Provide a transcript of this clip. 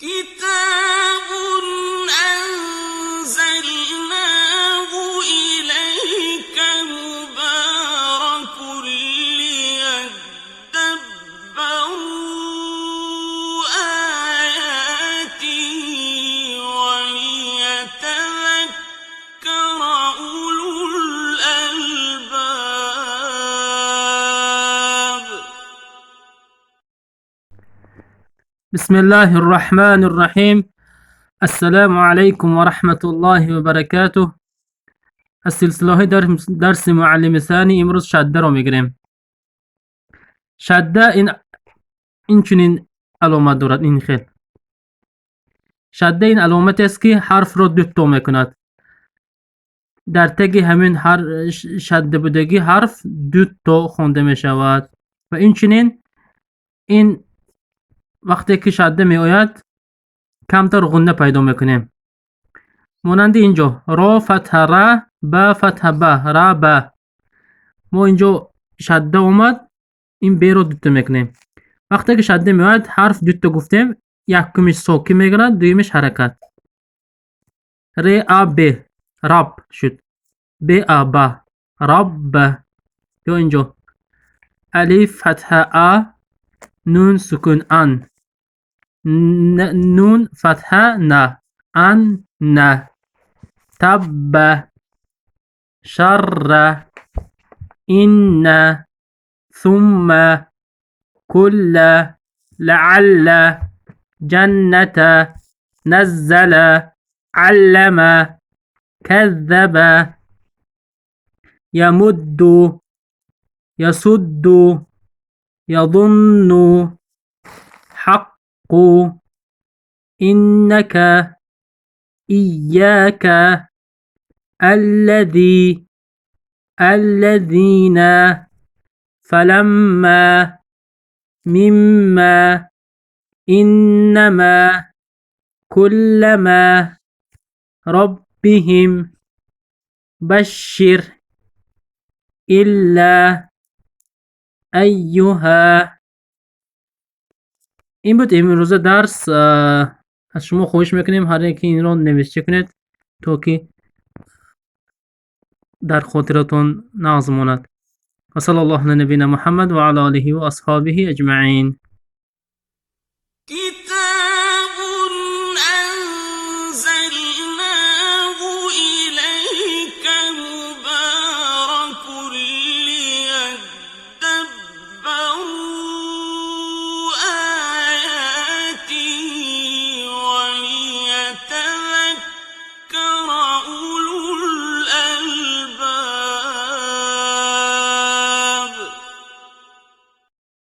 كتاب أنزلناه إليك مبارك ليدبروا آياته وليتذكر أولو الألباب. بسم الله الرحمن الرحیم. السلام علیکم و رحمت الله و برکاته. از سلسله درس معلم ثانی امروز شده رو میگیریم. شده این چنین علامت دارد. این خیل شده این علامت است که حرف رو دو تا میکند. در تگ همین هر شده بودگی حرف دو تا خوانده میشود و این چنین این وقتی که شده می آید کمتر غنه پیدا میکنیم. مانند اینجا را فتح را، با فتح با، را با. ما اینجا شده اومد، این ب رو دوتا میکنیم. وقتی که شده میآید حرف دوتا گفتیم، یکمش ساکن میگیرد، دویمش حرکت. ر ا ب رب شد، ب ا با رب. یا اینجا الف فتح ا، نون سکون ان، نون فتحه نه، ان نه، تب، شر، إن، ثم، كل، لعل، جنة، نزل، علم، كذب، يمد، يسد، يظن، حق، إنك، إياك، الذي، الذين، فلما، مما، إنما، كلما، ربهم، بشر، إلا، أيها. این بود امروز درس. از شما خواهش میکنیم هر یکی این رو نوشته کنید تا که در خاطرتون نغز ماند. و صلی الله علی نبینا محمد و علی آله و اصحابه اجمعین.